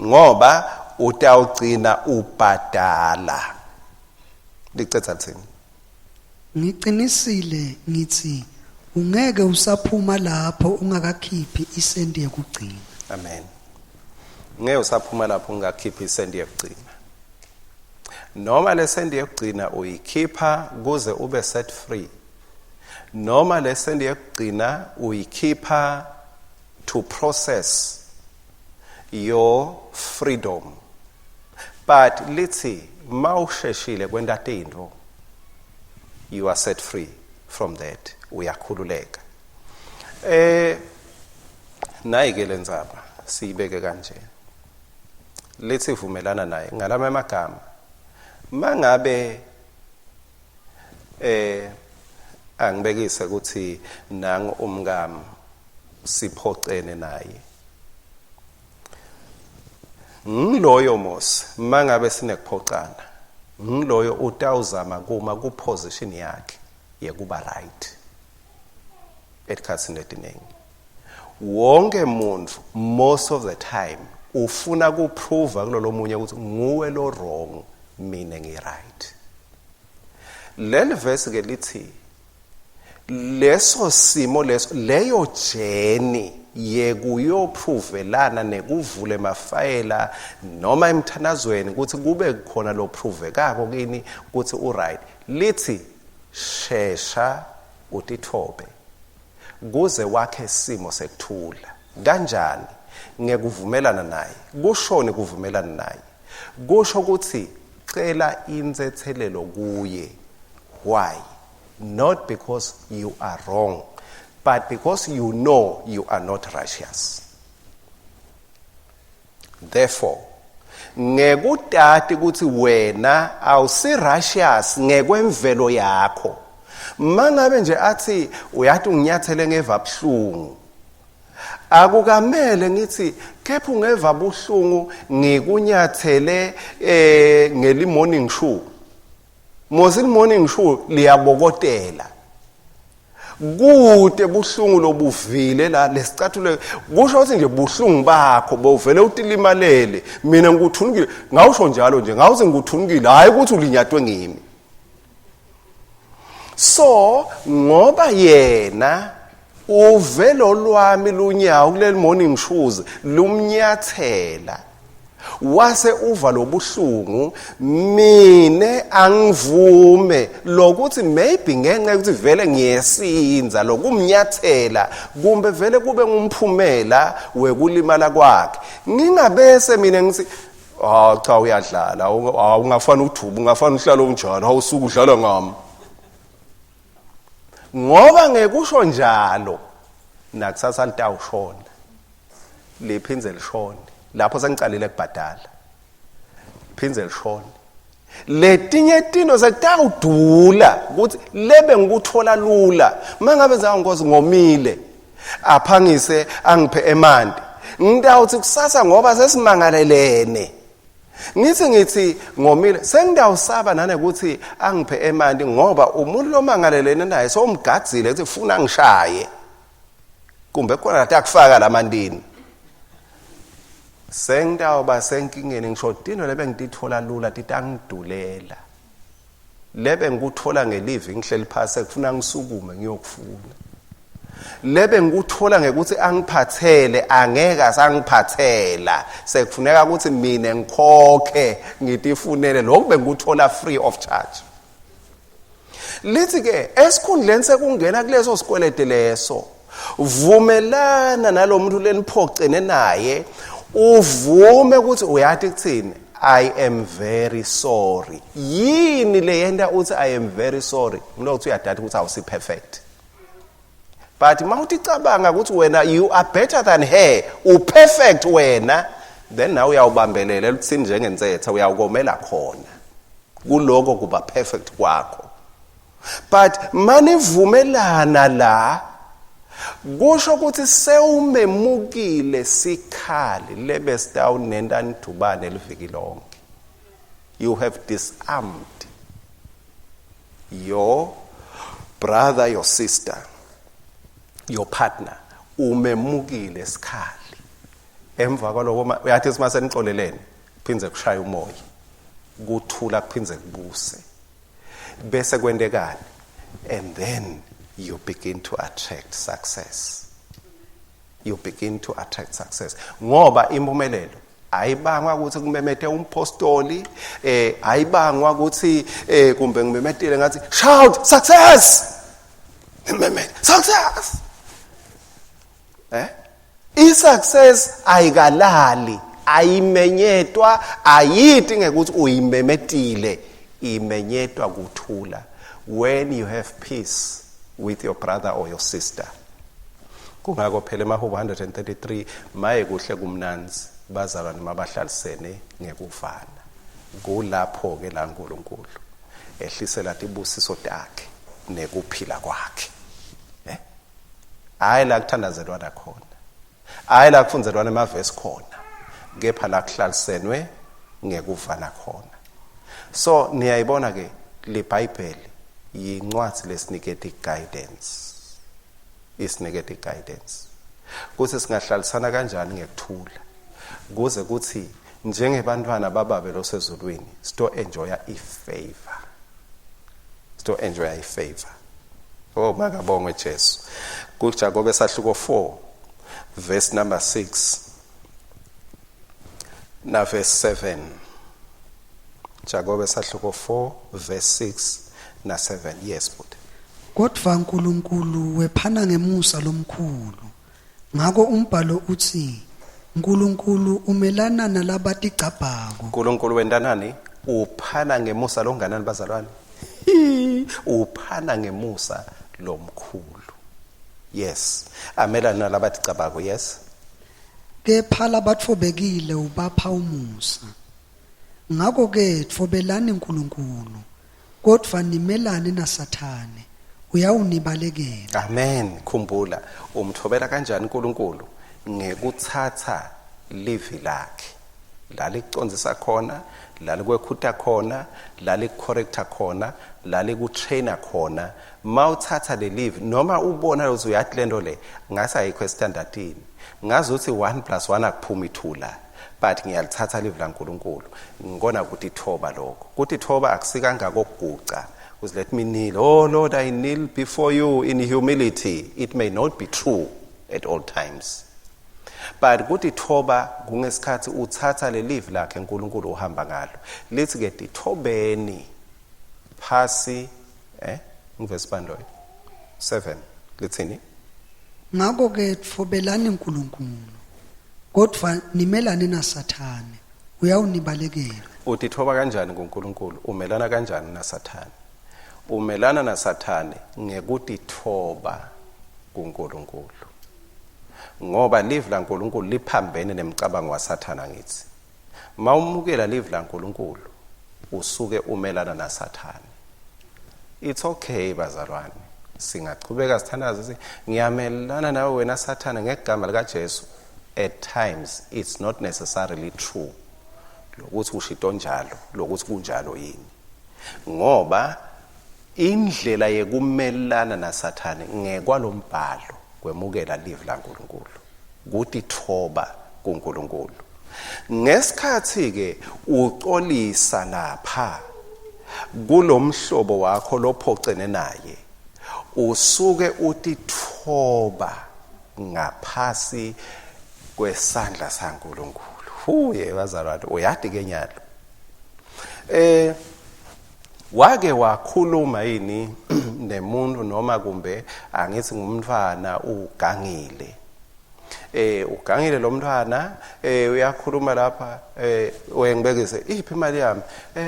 ngoba utawugcina ubhadala. Licetha lithini? Ngiqinisile ngithi ungeke usaphuma lapho ungakakhiphi isenti yekugcina. Amen. Ngeke usaphuma lapho ungakhiphi isenti yekugcina. Noma lesenti yekugcina uyikhipha kuze ube set free, noma lesenti yekugcina uyikhipha to process your freedom, but lithi mawusheshile kwenta tintfo, you are set free from that, uyakhululeka. Nayi ke lendzaba siyibeke kanje, lithi vumelana naye. Ngalama emagama, mangabe angibekise ukuthi nangu umkami siphocene naye, ngiloyo mos mangabe sinekuphocana, ngiloyo utawuzama kuma ku position yakhe yekuba right. Etikhatsini letiningi wonke muntu most of the time ufuna kuprova kulolo munye ukuthi nguwe lo wrong, mina ngi right. Leli verse ke lithi leso simo leso, leyo journey yekuyoprovelana nekuvula emafayela noma emthandazweni ukuthi kube khona lo provekako kini ukuthi u right, lithi shesha utithobe kuze wakhe simo sekuthula. Kanjani? Ngekuvumelana naye. Kushoni kuvumelana naye? Kusho ukuthi cela insethelelo kuye. Why? Not because you are wrong, but because you know you are not righteous. Therefore ngekutati ukuthi wena awusi righteous ngekwemvelo yakho, mangabe nje athi uyathi unginyathele ngeva buhlungu, akukamele ngithi kepha ungeva buhlungu ngikunyathele ngeli morning shoe. Mos morning shoe liyabokotela kude buhlungu lobuvile la lesicathulo, kusho ukuthi nje buhlungu bakho bovele utilimalele, mina ngikuthunukile. Ngawusho njalo nje, ngawuthi ngikuthunukile, hayi ukuthi ulinyatwe ngimi. So ngoba yena uvelo lwami lunyawo kuleli morning shoes lumnyathela wase uva lobuhlungu, mine angivume lokuthi maybe ngenxa yokuthi vele ngiyesinza lokumnyathela, kumbe vele kube ngumphumela wekulimala kwakhe, ngingabese mina ngithi ah cha, uyadlala, ungafana uthuba, ungafana uhlala unjalo, awusuku udlala ngami. Ngoba ngekusho njalo nakusasa litawushona liphindze lishone lapho sengicalile kubhadala, phindze lishone letinye tino sekutawudula ukuthi lebe ngikuthola lula. Mangabe zanginkosi ngomile aphangise angiphe emanti, ngitawuthi kusasa ngoba sesimangalelene ngithi ngomile, sengidawusaba nanekuthi angiphe emanti ngoba umuntu lomangalelene naye somgadzile ukuthi funa ngishaye kumbe khona kade akufaka lamantini, sengitawuba senkingeni. Ngisho tino lebe ngitithola lula titangidulela, lebe ngikuthola ngelivi ngihleli phasi, kufuna ngisukume ngiyokufuna. Lebe ngikuthola ngekuthi angiphathele angeke asangiphathela, sekufuneka ukuthi mina ngikhokhe ngitifunele lokhu bengikuthola free of charge. Lithi ke esikhundleni sekungena kuleso sikwelede leso, vumelana nalomuntu leniphocene naye, uvume ukuthi uyathi kuthini, I am very sorry. Yini leyenta uthi I am very sorry? Ngilokhu uyadada ukuthi awusi perfect. But mawuthi cabanga ukuthi wena you are better than her, u perfect wena, then nawe uyawubambelela eluthini njengensetha, uyawukomela khona kuloko kuba perfect kwakho. But manivumelana la, kusho ukuthi sewumemukile sikhali lebesitawunenta nidubane liviki lonke. You have disarmed your brother, your sister, your partner. Umemukile sikhali. Emva kwaloko uyathi simase nixolelene, phindze kushaya umoya, kuthula kuphindze kubuse, bese kwentekani? And then you begin to attract success. You begin to attract success. Ngoba impumelelo ayibangwa ukuthi kumemete umpostoli, ayibangwa ukuthi kumbe ngimemetile ngathi shout success, ngimemete success. I-success ayikalali, ayimenyetwa, ayiti ngekuthi uyimemetile, imenyetwa kuthula. When you have peace with your brother or your sister. Kungako phela emahubo 133, maye kuhle kumnanzi bazalwane mabahlalisene ngekuvana. Kulapho ke la uNkulunkulu ehlisela tibusiso takhe nekuphila kwakhe. Hayi la kuthandazelwana khona, hayi la kufundzelwana emavesi khona, kepha la kuhlalisenwe ngekuvana khona. So niyayibona ke liBhayibheli yincwadi lesiniketa guidance, isiniketa guidance kuthi singahlalisana kanjani ngekuthula, kuze kuthi njengebantwana bababe losezulwini sito enjoya ifavor, sito enjoya ifavor. Oh, makabongwe Jesu. KuJakobe sahluko 4 verse number 6 na verse 7. Jakobe sahluko 4 verse 6 na 7. Yes, but kodwa uNkulunkulu wephana ngemusa lomkhulu. Ngako umbhalo uthi uNkulunkulu umelana nalabatigcabhako. uNkulunkulu wentanani? Uphana ngemusa longanani bazalwane? Uphana ngemusa lomkhulu. Yes. Amelana nalabatigcabhako, yes. Kepha labatfobekile ubapha umusa. Ngakho ke tfobelani uNkulunkulu, kodwa nimelane naSathane, uyawunibalekela. Amen. Khumbula, umthobela kanjani uNkulunkulu? Ngekuthatha livi lakhe. La likucondzisa khona, la likwekhuta khona, la likucorrecta khona, la likutraina khona. Mawuthatha le livi noma ubona ukuthi uyathi lento le ngase ayikho estandardini, ngazi ukuthi 1 plus 1 akuphumi 2 la, but ngiyalithatha livi laNkulunkulu. Ngikona ukuthi ithoba lokho. Kuthi ithoba akusikangako okuguca. Uthi let me kneel. Oh Lord, I kneel before you in humility. It may not be true at all times. But kuthi thoba kungesikhathi uthatha le livi lakhe uNkulunkulu uhamba ngalo. Lithi ke tithobeni phasi, ngivesi bani loyo? 7 lithini? Ngakho ke tfobelani uNkulunkulu, kodwa nimelane naSathane, uyawunibalekela. Utithoba kanjani kuNkulunkulu? Umelana kanjani naSathane? Umelana naSathane ngekutithoba kuNkulunkulu. Ngoba livi laNkulunkulu liphambene nemicabango waSathana ngithi. Mawumukela livi laNkulunkulu usuke umelana naSathane. It's okay bazalwane. Singachubeka sithandaze sithi ngiyamelana nawe wena Sathane ngegama lika Jesu. At times it's not necessarily true lokuthi ushito njalo, lokuthi kunjalo yini. Ngoba indlela yekumelana naSathane ngekwalombhalo kwemukela livi laNkulunkulu, kutithoba kuNkulunkulu. Ngesikhathi ke uxolisa lapha kulomhlobo wakho lophocene naye, Usuke utitfoba ngaphasi kwesandla saNkulunkulu. Huye bazalwane, uyati ke nyalo. Wake wakhuluma yini nemuntu noma kumbe angithi ngumntwana ugangile? Ugangile lo mntwana, uyakhuluma lapha, wengibekise iphi imali yami?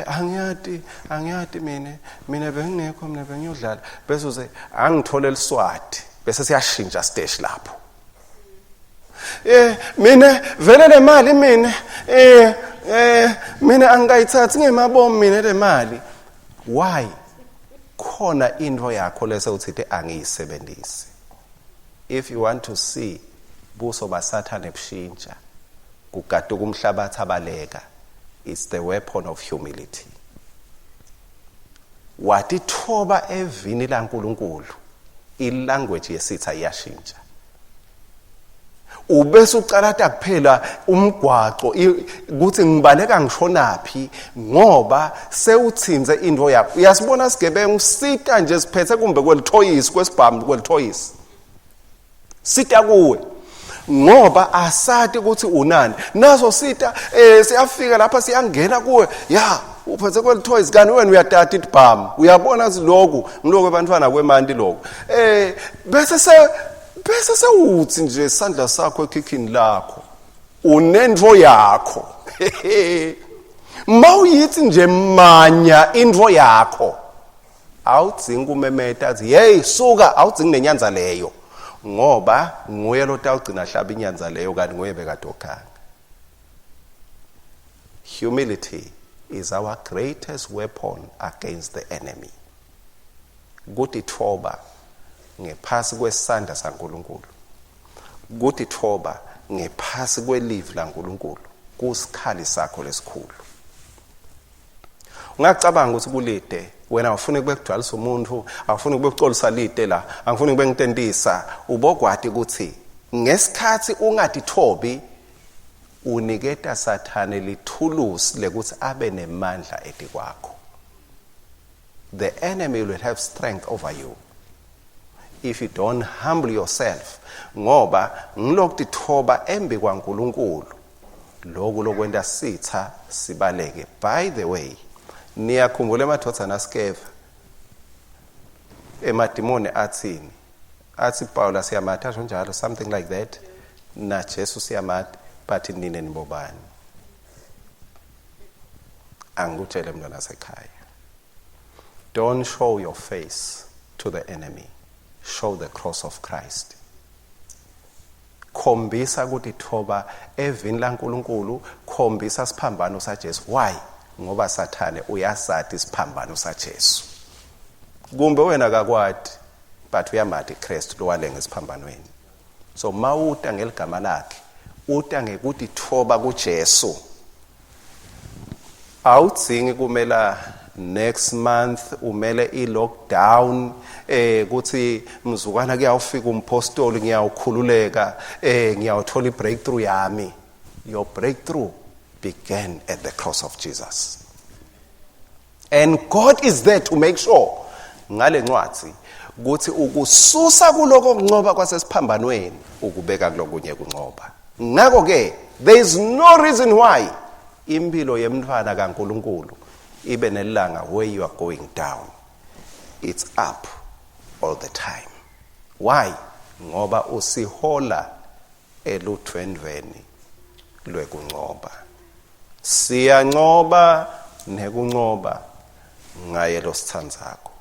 Angiyati, angiyati mina, mina bengingekho, mina bengiyodlala. Bese uze angithole liswati, bese siyashintsha stage lapho. Mina vele le mali mina, mina angikayithathi ngemabomu mina le mali. Why? Khona into yakho lese uthithe angiyisebenzisi. If you want to see buso baSathane bushintsha, kugaduka umhlabathi abaleka, it's the weapon of humility. Watithoba evini laNkulunkulu, ilanguage yesitha iyashintsha. Ubese ucalata kuphela umgwaco ukuthi ngibaleka ngishonaphi, ngoba sewuthinze into yakho. Uyasibona sigebengu sita nje siphethe kumbe kwelithoyisi kwesibhamu kwelithoyisi, sita kuwe ngoba asati ukuthi unani naso. Sita siyafika lapha, siyangena kuwe, ya uphethe kwelithoyisi, kanti wena uyatata ibhamu. Uyabona lokhu ngiloko ebantwana kwemanti lokho. Bese sewuthi nje isandla sakho ekhikhini lakho, unento yakho. Mawuyithi nje manya into yakho, awudzingi kumemeta athi hey suka, awudzingi nenyanza leyo, ngoba nguye lo tawugcina hlaba inyanza leyo, kanti nguye bekade okhanga. Humility is our greatest weapon against the enemy. Kutitfoba ngephasi kwesandla saNkulunkulu, kutitfoba ngephasi kwelivi laNkulunkulu, kusikhali sakho lesikhulu. Ungacabanga ukuthi kulide wena, awufuni kube kugcwalisa umuntu, awufuni kube kucolisa lide la, angifuni kube ngitentisa. Ubokwati ukuthi ngesikhathi ungatithobi, uniketa Sathane lithulusi lekuthi abe nemandla etikwakho. The enemy will have strength over you if you don't humble yourself, ngoba ngilokutithoba embi kwaNkulunkulu lokhu lokwenta sitha sibaleke. By the way, niyakhumbula emadvodzana aSkeva, emadimoni athini? Athi Paul siyamati, asho njalo, something like that, na Jesu siyamati, but nine nibobani? Angikutshele mntwana sekhaya, don't show your face to the enemy, show the cross of Christ. Khombisa ukutithoba evini laNkulunkulu, khombisa siphambano saJesu. Why? Ngoba Sathane uyasati isiphambano saJesu. Kumbe wena kakwati, but uyamati Kristu lowalenga esiphambanweni. So mawuta ngeligama lakhe, uta ngekutithoba kuJesu, awudzingi kumela next month umele i-lockdown, kuthi mzukwana kuyawufika umpostoli ngiyawukhululeka, ngiyawuthola i-breakthrough yami. Your breakthrough began at the cross of Jesus, and God is there to make sure ngale ncwadi ukuthi ukususa kuloko kuncoba kwasesiphambanweni ukubeka kulokunye kuncoba. Ngakho ke there is no reason why impilo yemntwana kaNkulunkulu ibe nelanga where you are going down. It's up all the time. Why? Ngoba usihola eludvwendvweni lwekuncoba. Siyancoba nekuncoba ngaye losithandzako.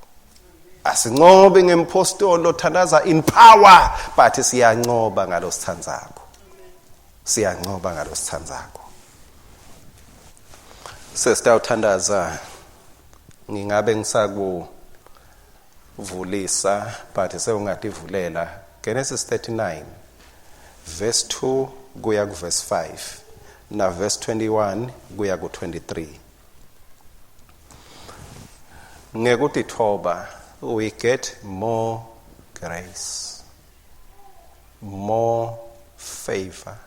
Asincobi ngempostoli lothandaza in power, but siyancoba ngalosithandzako, siyancoba ngalosithandzako. Sesitawuthandaza, ngingabe ngisakuvulisa, but sewungativulela Genesis 39 verse 2 kuya ku verse 5 na verse 21 kuya ku 23. Ngekutithoba we get more grace, more favor.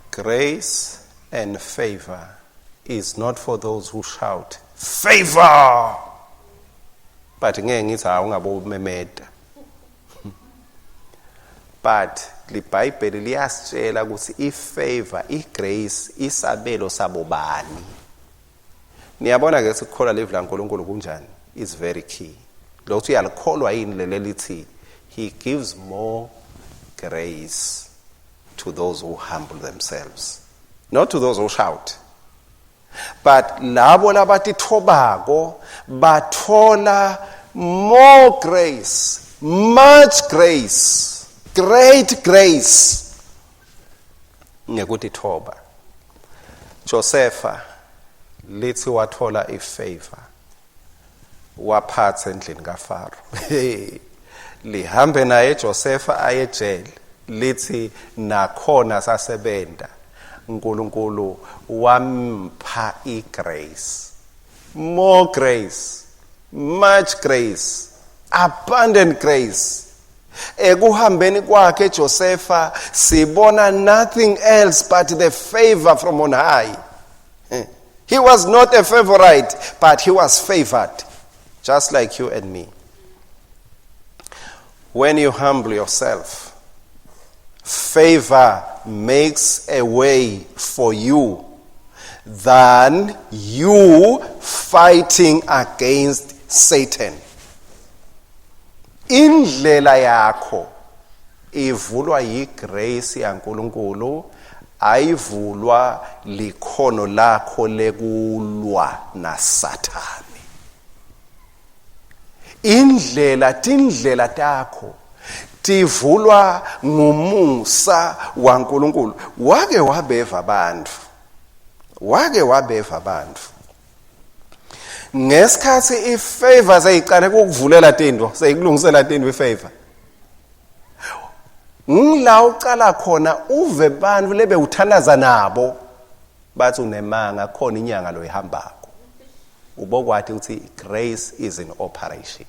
Grace and favor is not for those who shout favor. But ngeke ngithi hawu ungabomemeta. But liBhayibheli liyasitshela ukuthi ifavor, igrace isabelo sabobani. Niyabona ke sikukholwa livi laNkulunkulu kunjani? Is very key. Lokuthi uyalikholwa yini leli lithi he gives more grace to those who humble themselves, not to those who shout. But labo labatithobako bathola more grace, much grace, great grace ngekutithoba. Josefa lithi wathola ifavor waphatha endlini kaFaro. Lihambe naye Josefa aye ejele lithi nakhona sasebenta uNkulunkulu wampha igrace more grace much grace abundant grace ekuhambeni kwakhe Josefa sibona nothing else but the favor from on high. He was not a favorite, but he was favored, just like you and me. When you humble yourself, favor makes a way for you than you fighting against Satan. Indlela yakho ivulwa yigrace yaNkulunkulu ayivulwa likhono lakho lekulwa naSathane. Indlela tindlela takho tivulwa ngumusa waNkulunkulu. Wake wabeva abantu. Wake wabeva abantu. Ngesikhathi ifavor seyiqale ukukuvulela tinto, seyikulungisela tinto ifavor. Ngila uqala khona uve bantu lebe uthandaza nabo bathi unemanga khona inyanga loyihambako. Ubokwathi ukuthi grace is in operation.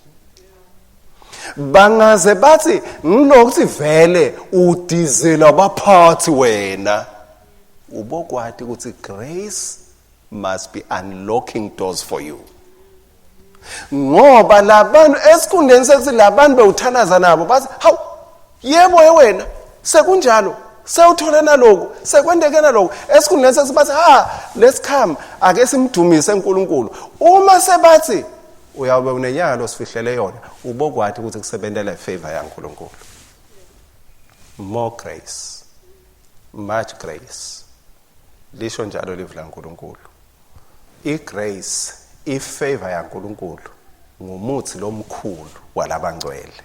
Bangaze bathi ngilokuthi vele udizela abaphathi wena. Ubokwati ukuthi grace must be unlocking doors for you. Ngoba labantu esikhundleni sekuthi labantu bewuthanaza nabo bathi hawu yebo wena sekunjalo sewuthole naloku sekwenteke naloku esikhundleni sekuthi bathi ha let's come ake simdumise uNkulunkulu uma sebathi uyawube unenyanga losifihlele yona ubokwathi ukuthi kusebentela ifavor yaNkulunkulu. More grace, much grace. Lisho njalo livi laNkulunkulu. Igrace, ifavor yaNkulunkulu ngumuthi lomkhulu walabangcwele.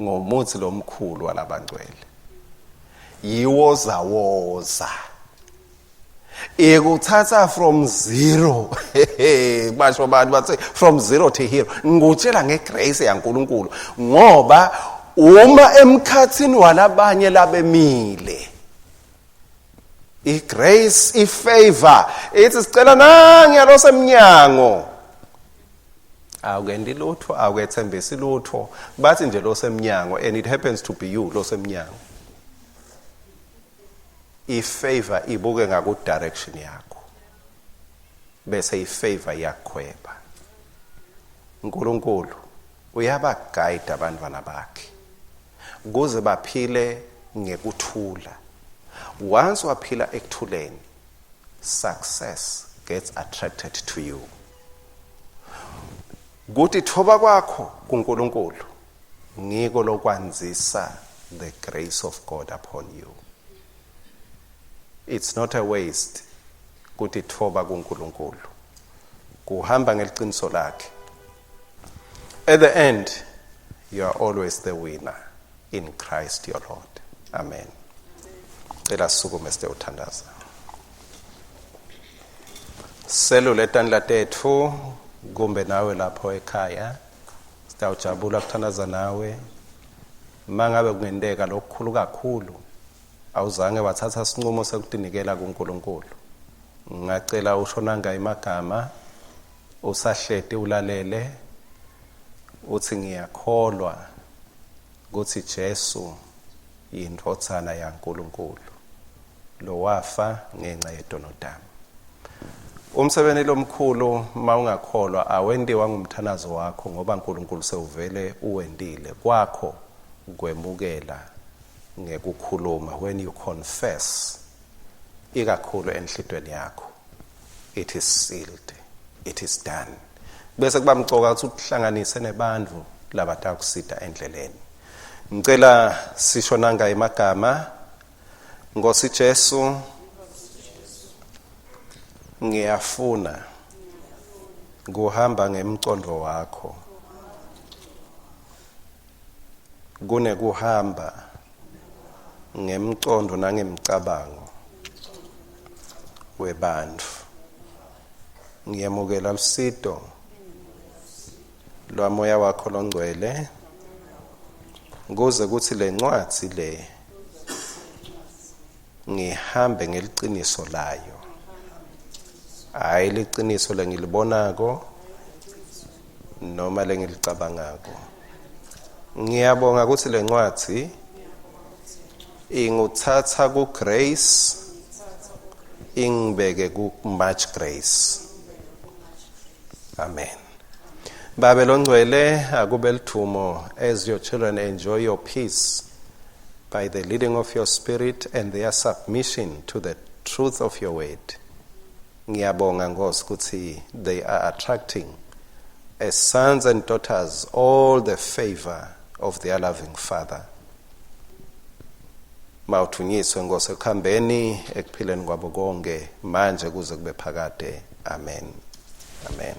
Ngumuthi lomkhulu walabangcwele. Yiwoza woza. Ikuthatha from zero. Basho abantu bathi from zero to hero. Ngikutshela ngegrace yaNkulunkulu ngoba uma emkhathini walabanye labemile igrace ifavor ithi sicela nangiya losemnyango awukendi lutho awukethembisi lutho bathi nje losemnyango and it happens to be you losemnyango ifavor ibuke ngaku direction yakho bese ifavor iyakhweba. uNkulunkulu uyabaguide abantwana bakhe kuze baphile ngekuthula. Once waphila ekuthuleni, success gets attracted to you. Kuthi thoba kwakho kuNkulunkulu ngiko lokwanzisa the grace of God upon you. It's not a waste kuthi thoba kuNkulunkulu. Kuhamba ngeliqiniso lakhe. At the end, you are always the winner in Christ your Lord. Amen. Cela sisukume site uthandaza. Selule tandla tethu kumbe nawe lapho ekhaya. Sitawujabula kuthandaza nawe. Mangabe kungenteka lokukhulu kakhulu awuzange wathatha sinqumo sekutinikela kuNkulunkulu. Ngingacela usho nanga imagama usahleti ulalele uthi ngiyakholwa ukuthi Jesu yindvodzana yaNkulunkulu lowafa ngenxa yetono tami. Umsebenzi lomkhulu mawungakholwa awentiwa ngumthanazo wakho ngoba uNkulunkulu sewuvele uwentile kwakho kwemukela ngekukhuluma. When you confess ikakhulu enhlitweni yakho, it is sealed, it is done. Bese kuba mcoka ukuthi uhlanganise nebantu labatakusida endleleni. Ngicela sisho nanga emagama. Nkosi Jesu, ngiyafuna kuhamba ngemcondo wakho kunekuhamba ngemcondo nangemcabango webantfu. Ngiyamukela lusito lwamoya wakho longcwele kuze kuthi lencwadzi le ngihambe ngeliciniso layo, hayi liciniso lengilibonako noma lengilicabangako. Ngiyabonga ukuthi lencwadzi inguthatha ku grace ingibeke ku much grace. Amen. Babe longcwele, akube lithumo as your children enjoy your peace by the leading of your spirit and their submission to the truth of your word. Ngiyabonga Nkosi ukuthi they are attracting as sons and daughters all the favor of their loving Father. Mawuthunyiswe Nkosi ekuhambeni ekuphileni kwabo konke manje kuze kube phakade. Amen. Amen.